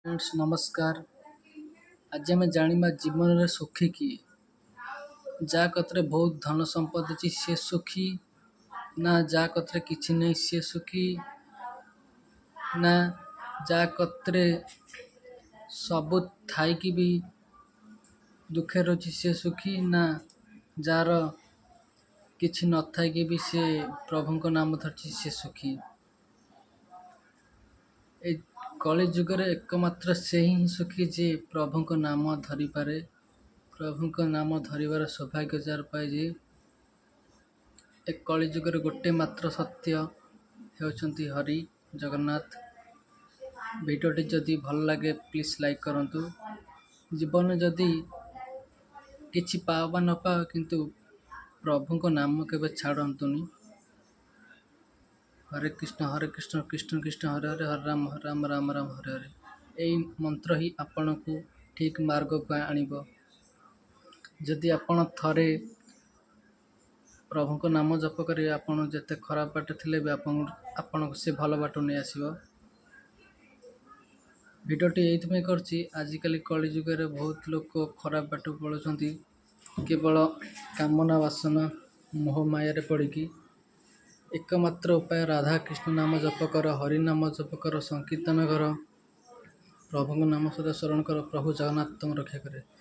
Friends, ନମସ୍କାର। ଆଜି ଆମେ ଜାଣିବା ଜୀବନରେ ସୁଖୀ କିଏ? ଯାହା କତିରେ ବହୁତ ଧନ ସମ୍ପତ୍ତି ଅଛି ସିଏ ସୁଖୀ, ନା ଯାହା କତିରେ କିଛି ନାହିଁ ସିଏ ସୁଖୀ, ନା ଯାହା କତିରେ ସବୁ ଥାଇକି ବି ଦୁଃଖରେ ରହୁଛି ସିଏ ସୁଖୀ, ନା ଯାହାର କିଛି ନଥାଇକି ବି ସିଏ ପ୍ରଭୁଙ୍କ ନାମ ଧରିଛି ସିଏ ସୁଖୀ? ଏ କଳିଯୁଗରେ ଏକମାତ୍ର ସେ ହିଁ ସୁଖୀ ଯିଏ ପ୍ରଭୁଙ୍କ ନାମ ଧରିପାରେ। ପ୍ରଭୁଙ୍କ ନାମ ଧରିବାର ସୌଭାଗ୍ୟ ଯାହାର ପାଇଛି। ଏ କଳିଯୁଗରେ ଗୋଟେ ମାତ୍ର ସତ୍ୟ ହେଉଛନ୍ତି ହରି ଜଗନ୍ନାଥ। ଭିଡ଼ିଓଟି ଯଦି ଭଲ ଲାଗେ, ପ୍ଲିଜ୍ ଲାଇକ୍ କରନ୍ତୁ। ଜୀବନରେ ଯଦି କିଛି ପାଅ ବା ନ ପାଅ, କିନ୍ତୁ ପ୍ରଭୁଙ୍କ ନାମ କେବେ ଛାଡ଼ନ୍ତୁନି। ହରେ କୃଷ୍ଣ ହରେ କୃଷ୍ଣ କୃଷ୍ଣ କୃଷ୍ଣ ହରେ ହରେ, ହରେ ରାମ ହରେ ରାମ ରାମ ରାମ ହରେ ହରେ। ଏଇ ମନ୍ତ୍ର ହିଁ ଆପଣଙ୍କୁ ଠିକ୍ ମାର୍ଗକୁ ଆଣିବ। ଯଦି ଆପଣ ଥରେ ପ୍ରଭୁଙ୍କ ନାମ ଜପ କରିବେ, ଆପଣ ଯେତେ ଖରାପ ବାଟ ଥିଲେ ବି ଆପଣଙ୍କୁ ସେ ଭଲ ବାଟକୁ ନେଇ ଆସିବ। ଭିଡ଼ିଓଟି ଏଇଥିପାଇଁ କରୁଛି, ଆଜିକାଲି କଳିଯୁଗରେ ବହୁତ ଲୋକ ଖରାପ ବାଟକୁ ପଳାଉଛନ୍ତି କେବଳ କାମନା ବାସନା ମୋହ ମାୟାରେ ପଡ଼ିକି। ଏକମାତ୍ର ଉପାୟ, ରାଧା କୃଷ୍ଣ ନାମ ଜପ କର, ହରି ନାମ ଜପ କର, ସଂକୀର୍ତ୍ତନ କର, ପ୍ରଭୁଙ୍କ ନାମ ସଦା ସ୍ମରଣ କର। ପ୍ରଭୁ ଜଗନ୍ନାଥ ତୁମ ରକ୍ଷା କରିବେ।